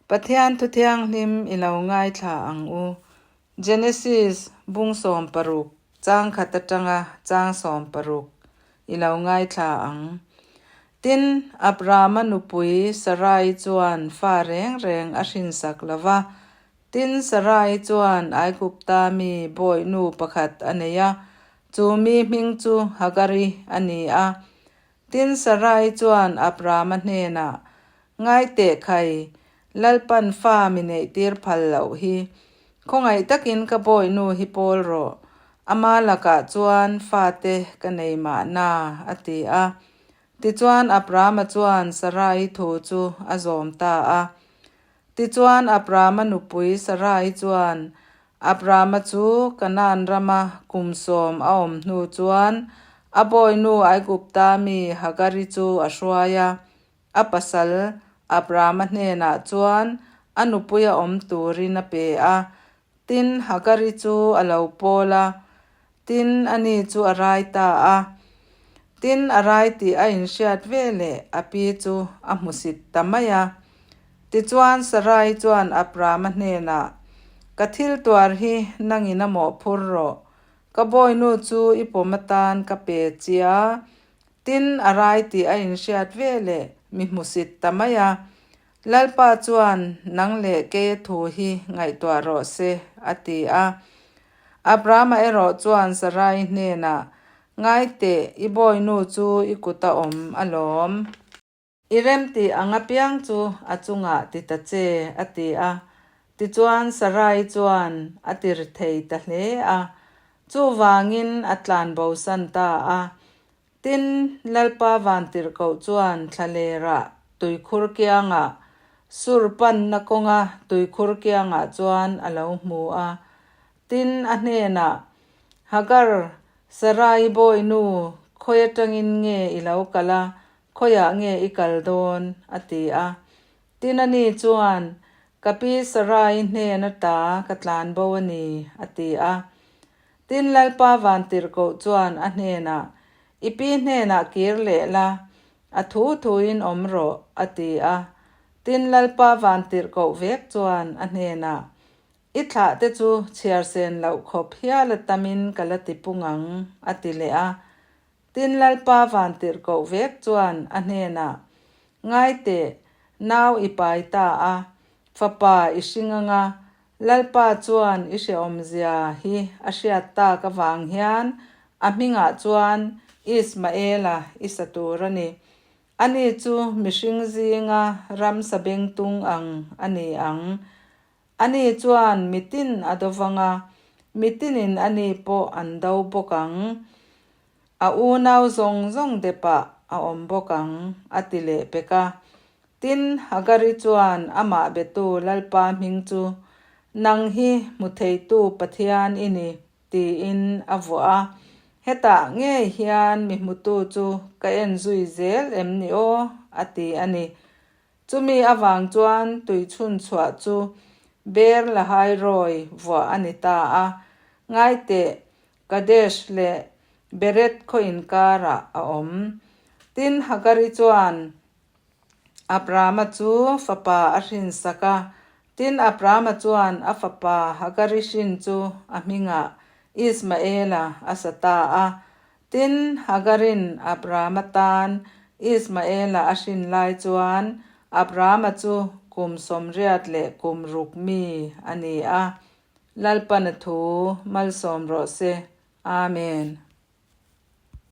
Pathian thu thianghlim i lo ngaithla ang u. Genesis bung 16 chang khat atanga chang 16 i lo ngaithla ang. Tin, Abrahama nupui Sarai chuan fa reng reng a hrinsak lo va. Tin, Sarai chuan Aigupta mi bawihnu pakhat a nei a, chu mi hming chu Hagari a ni a. Tin, Sarai chuan Abrama hnenah, Ngai teh khai, Lalpan fa mi neihtir phal loh hi. Khawngaih takin ka bawihnu hi pawl rawh, ama lakah chuan fate ka nei mahna, a ti a. Tichuan Abrama chuan Sarai thu chu a zawm ta a. Tichuan Abrama nupui Sarai chuan Abrama chu Kanaan rama kum 10 a awm hnu chuan a bawinu Aigupta mi Hagari chu a hruai a. A pasal Abrama hnenah chuan a nupuia awm turin a pe a. Tin, Hagari chu a lo pawl a, tin, ani chu a rai ta a. Tin, a rai tih a inhriat veleh a pi chu a hmusit ta mai a. Tichuan, Sarai chuan Abrama hnenah, Ka thil tuar hi nangin a mawhphur rawh. Ka bawinu chu i pawm atan ka pe chia. Tin, a rai tih a inhriat veleh mi hmusit ta mai a. Lalpa chuan nang leh keia thu hi ngaihtuah rawh se, a ti a. Abrahama erawh chuan Sarai hnenah, Ngai teh, i bawinu chu i kut a awm alawm. I remtih ang apiang chu a chungah ti ta che, a ti a. Tichuan Sarai chuan a tir thei ta hle a, chuvangin a tlanbosan ta a. Tin, Lalpa Vantirhkoh chuan thlalerah tuikhur kiangah, sur panna kawnga tuikhur kiangah chuan a lo hmu a. Tin, a hnenah, Hagar, Sarai bawinu, khawi atangin nge i lo kal a, khawiah nge i kal dawn? a ti a. Tin, ani chuan, Ka pi Sarai hnen ata ka tlan bo a ni, a ti a. Tin, Lalpa Vantirhkoh chuan a hnenah, I pi hnenah kir leh la, a thu thuin awm rawh, a ti a. Tin, Lalpa Vantirhkoh vek chuan a hnenah, I thlah te chu chhiar sen loh khawp hial a tamin ka la ti pung ang, a ti leh a. Tin, Lalpa Vantirhkoh vek chuan a hnenah, Ngai teh, nau i pai ta a, fapa i hring anga, Lalpa chuan i hrehawmzia hi a hriat tak avang hian a hmingah chuan Ismaela i sa tur a ni. Ani chu mihring zinga ramsa bengtung ang a ni ang. Ani chuan mitin a do vang a, mitinin ani pawh an do bawk ang. A unau zawng zawng depah a awm bawk ang, a ti leh pek a. Tin, Hagari chuan amah betu Lalpa hming chu, Nang hi hmu theitu Pathian i ni, tiin a vuah a. Hetah ngei hian mi hmutu chu ka en zui zel em ni aw? a ti a ni. Chumi avang chuan tui chhun chhuah chu Ber Lahairoi vuah a ni ta a. Ngaiteh, Kadesh leh Bered khaw inkarah a awm. Tin, Hagari chuan Abrama chu fapa a hrinsak a. Tin, Abrama chuan a fapa Hagari hrin chu a hmingah Ismaela a sa ta a. Tin, Hagarin Abrama tan Ismaela a hrin lai chuan Abrama chu kum 86 mi a ni a. Lalpana thu malsawm rawh se. Amen.